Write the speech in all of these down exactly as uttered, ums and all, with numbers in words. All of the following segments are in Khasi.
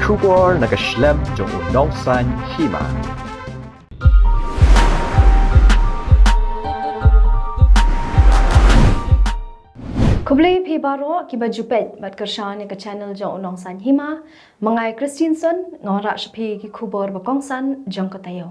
Khubor na ka shlem jong u Nongsaiñ Hima. Khublei phi baroh kiba ju peit bad kyrshan ïa ka channel jong u Nongsaiñ Hima. Ma nga Christensen, nga wanrah sha phi ki khubor ba kongsan jong ka taïew.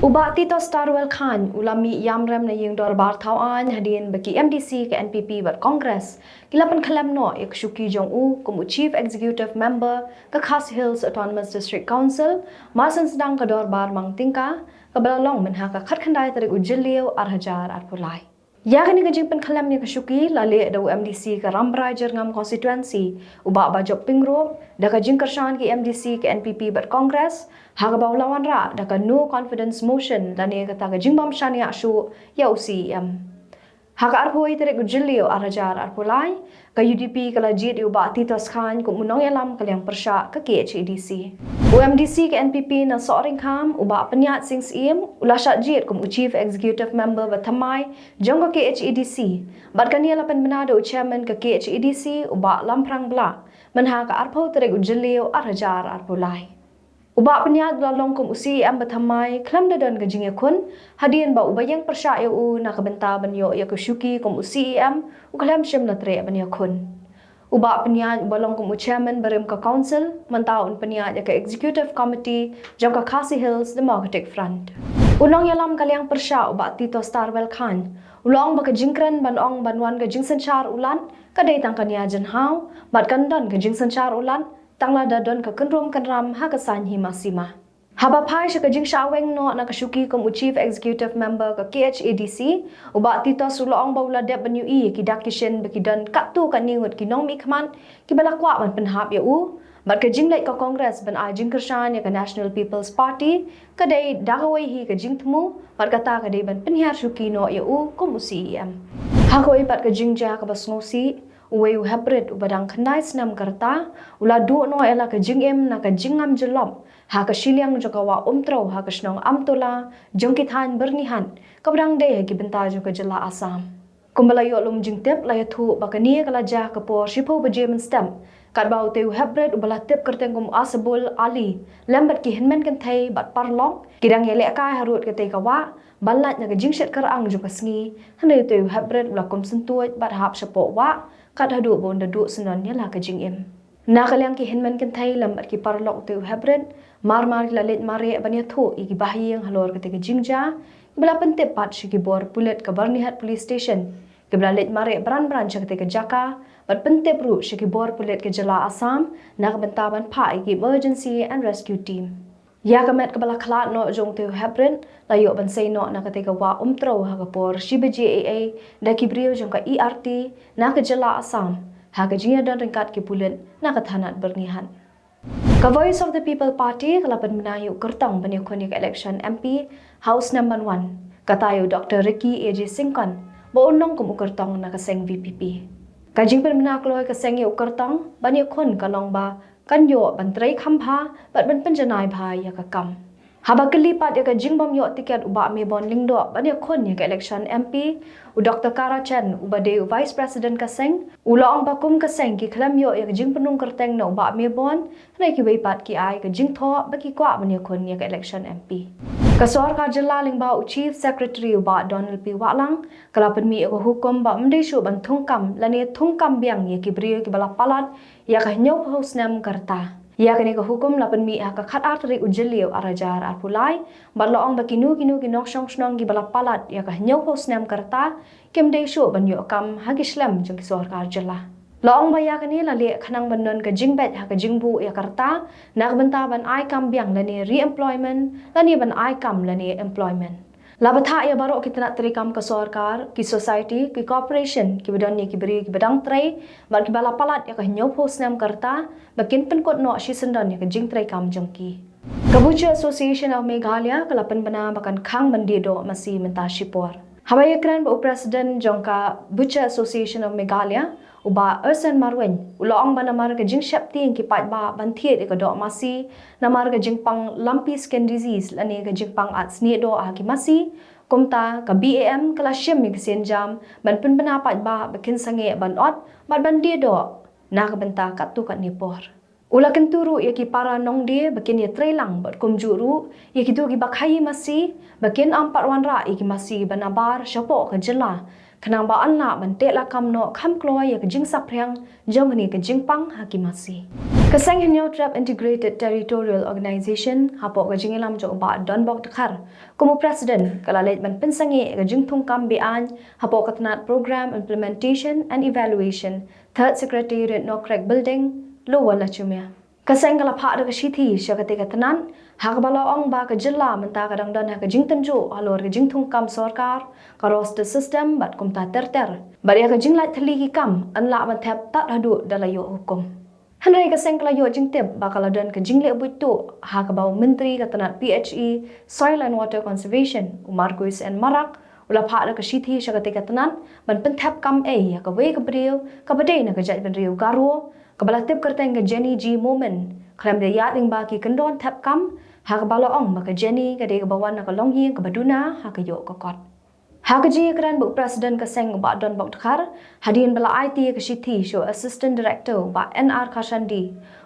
U Bah Titosstarwell Chyne u la mih ïamrem na ïing dorbar thaw aiñ hadien ba ki M D C ka N P P bad Congress ki la pynkhlem noh ïa ka shuki jong u kum u Chief Executive Member ka Khasi Hills Autonomous District Council, mar shen sdang ka dorbar mang tyngka kaba la long mynha ka khatkhyndai tarik u Jylliew ar hajar arphew lai. Ïa kane ka jingpynkhlem ïa ka shuki la leh da u M D C ka Rambrai Jyrngam Constituency, u Bah Bajop Pyngrope, da ka jingkyrshan ki M D C ka N P P bad Congress, ha kaba u la wanrah da ka no confidence motion lane kata ka jingbym shaniah shuh ïa u C E M. Ha ka arphew wei tarik u Jylliew ar hajar arphew lai, ka U D P ka la jied ïa u Bah Titos Chyne kum u nongïalam ka liang pyrshah ka K H A D C. U M D C ka N P P na Sohryngkham, u Bah Pynïaid Sing Syiem, u la shah jied kum u Chief Executive Member ba thymmai jong ka K H A D C. Bad kane la pynbna da u Chairman ka K H A D C, u Bah Lamphrang Blah, mynha ka arphew tarik u Jylliew ar hajar arphew lai. U Bah Pynïaid u la long kum u C E M ba thymmai khlem da don ka jingïakhun, hadien ba uba ïeng pyrshah ïa u na ka bynta ban ïoh ïa ka shuki kum u C E M u khlem shym la treh ban ïakhun. U Bah Pynïaid uba long kum u Chairman barim ka Council, mynta un pynïaid ïa ka Executive Committee jong ka Khasi Hills Democratic Front. U nongïalam ka liang pyrshah u Bah Titosstarwell Chyne u la ong ba ka jingkren ban ong ban wan ka jingsynshar u Lat ka dei tang ka nia jynhaw, bad kan don ka jingsynshar u Lat tang lada don ka kynrum kynram ha ka saiñ hima sima. Haba phai sha ka jingshah weng noh na ka shuki kum u Chief Executive Member ka K H A D C, u Bah Titos u la ong ba u la dep ban ïohi ïa ki dak ki shin ba ki don katto katne ngut ki nongmihkhmat kiba la kwah ban pynhap ïa u. Bad ka jingleit ka Congress ban ai jingkyrshan ïa ka National People's Party ka dei da kawei hi ka jingthmu, bad kata ka dei ban pynhiar shuki noh ïa u kum u C E M. Ha kawei pat ka jingjia kaba sngewsih, uwei u heprit uba dang khyndai snem ka rta u la duh noh ïa la ka jingim na ka jingngam jyllop ha ka shiliang jong ka wah Umtrew ha ka shnong Amtola jong ki thaiñ Byrnihat, kaba dang dei ha ki bynta jong ka jylla Assam. Kumba la ïoh lum jingtip, la ïathuh ba kane ka la jia ha ka por shiphew baje mynstep, katba utei u heprit uba la tip kyrteng kum u Asabul Ali lem bad ki hynmen kynthei bad paralok ki dang ïalehkai harud katei ka wah ban lait na ka jingshit kyrang jong ka sngi, hynrei utei u heprit u la kum syntuid bad hap shapoh wah, kat haduh ba un da duh syndon ïa la ka jingim. Na ka liang ki hynmen kynthei lem bad ki paralok utei u heprit, mar mar ki la leit mareh ban ïathuh ïa ki bahaïing halor katei ka jingjia, kiba la pyntip pat sha ki bor pulit ka Byrnihat Police Station, kiba la leit mareh bran bran sha katei ka jaka bad pyntip ruh sha ki bor pulit ka jylla Assam na ka bynta ban phah ïa ki Emergency and Rescue Team. Ïa ka met kaba la khlad noh jong utei u heprit la ïoh ban sei noh na katei ka wah Umtrew ha ka por shi baje eiei da ki briew jong ka E R T na ka jylla Assam, ha ka jingïadon ryngkat ki pulit na ka thanat Byrnihat. Ka Voice of the People Party ka la pynbna ïa u kyrtong ban ïakhun ïa ka election M P ha u snem ban wan, kata ïa u Doktor Ricky A J Syngkon ba un long kum u kyrtong na ka seng V P P. Ka jingpynbna kloi ka seng ïa u kyrtong ban ïakhun ka long ba kan ïoh ban trei kham bha bad ban pynjanai bha ïa ka kam. Haba kylli pat ïa ka jingbym ïoh tiket u Bah Mebon Lyngdoh ban ïakhun ïa ka election M P, u Doktor Kara Chen uba dei u Vice President ka seng u la ong ba kum ka seng ki khlem ïoh ïa ka jingpynrung kyrteng na u Bah Mebon, hynrei kiwei pat ki ai ka jingthoh ba ki kwah ban ïakhun ïa ka election M P. Ka sorkar jylla lyngba u Chief Secretary u Bah Donald P Wahlang ka la pynmih ïa ka hukum ba ym dei shuh ban thungkam lane thungkam biang ïa ki briew kiba la palat ïa ka hynñiewphew snem ka rta. Ïa kane ka hukum la pynmih ha ka khatar tarik u Jylliew ar hajar arphew lai, bad la ong ba kino kino ki nongshong shnong kiba la palat ïa ka hynñiewphew snem ka rta kim dei shuh ban ïoh kam ha ki shlem jong ki sorkar jylla. La ong ba ïa kane la leh khnang ban don ka jingbeit ha ka jingbuh ïa ka rta na ka bynta ban ai kam biang lane re-employment lane ban ai kam lane employment. La bthah ïa baroh ki tnat treikam ka sorkar, ki society, ki corporation kiba don ïa ki briew kiba dang trei bad kiba la palat ïa ka hynñiewphew snem ka rta ba kin pynkut noh shisyndon ïa ka jingtreikam jong ki. Ka Butcher Association of Meghalaya ka la pynbna ba kan khang ban die doh masi mynta shipor. Haba ïakren bad u President jong ka Butcher Association of Meghalaya, u Bah Ursen Marwein, u la ong ba namar ka jingsheptieng ki paidbah ban thied ïa ka doh masi namar ka jingpang lumpy skin disease lane ka jingpang at snieh doh ha ki masi, kumta ka B A M ka la shim ïa ka sienjam ban pynbna paidbah ba kin sangeh ban ot bad ban die doh na ka bynta katto katne por. U la kyntu ruh ïa ki para nongdie ba kin ïatreilang bad kumjuh ruh ïa kito kiba khaïi masi ba kin ym pat wanrah ïa ki masi ba nabar shapoh ka jylla, khnang ba yn lah ban teh lakam noh kham kloi ïa ka jingsaphriang jong kane ka jingpang ha ki masi. Ka seng Hynñiewtrep Integrated Territorial Organization hapoh ka jingïalam jong u Bah Donbok Dkhar kum u President ka la leit ban pynsangeh ïa ka jingthungkam be-aiñ hapoh ka tnat Program Implementation and Evaluation, Third Secretariat Nokrek Building, Lower Lachumia. Ka seng ka la phah da ka shithi sha katei ka tnat ha kaba la ong ba ka jylla mynta ka dang don ha ka jingtynjuh halor ka jingthungkam sorkar, ka roster system bad kumta ter ter. Bad ïa ka jinglait thylli ki kam yn lah ban thep tad haduh da la ïoh hukum. Hynrei ka seng ka la ïoh jingtip ba ka la don ka jingleh buit tuh ha kaba u Myntri ka tnat P H E, Soil and Water Conservation, u Marcuise N Marak, u la phah da ka shithi sha katei ka tnat ban pynthep kam ei ïa kawei ka briew kaba dei na ka jaitbynriew Garo, kaba la tip kyrteng ka Jenny G Momin, khlem da ïaid lyngba ki kyndon thep kam ha kaba la ong ba ka Jenny ka dei kaba wan na ka longïing kaba duna ha ka ïoh ka kot. Ha ka jingïakren bad u President ka seng u Bah Donbok Dkhar, hadien ba la aiti ïa ka shithi sha u Assistant Director u Bah N R Kharshandi,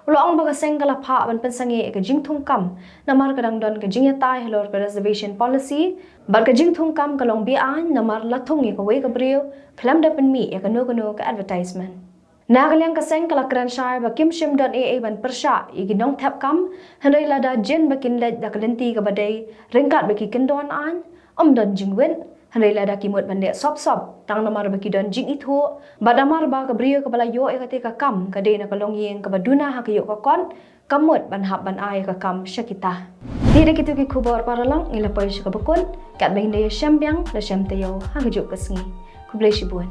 u la ong ba ka seng ka la phah ban pynsangeh ïa ka jingthungkam namar ka dang don ka jingïatai halor ka reservation policy bad ka jingthungkam ka long be-aiñ namar la thung ïa kawei ka briew khlem da pynmih ïa kano kano ka advertisement. Na ka liang ka seng ka la kren shai ba kim shym don ei ei ban pyrshah ïa ki nongthep kam, hynrei lada jin ba kin leit da ka lynti kaba dei ryngkat bad ki kyndon aiñ, ym don jingwit, hynrei lada ki mut ban leh sop sop tang namar ba ki don jingithuh bad namar ba ka briew kaba la ïoh ïa katei ka kam ka dei na ka longïing kaba duna ha ka ïoh ka kot, ka mut ban hap ban ai ka kam sha kita. Te da kito ki khubor paralok ngi la poi sha kaba kut, katba ngin da ïashem biang la shem taïew ha kajuh ka sngi. Khublei shibun.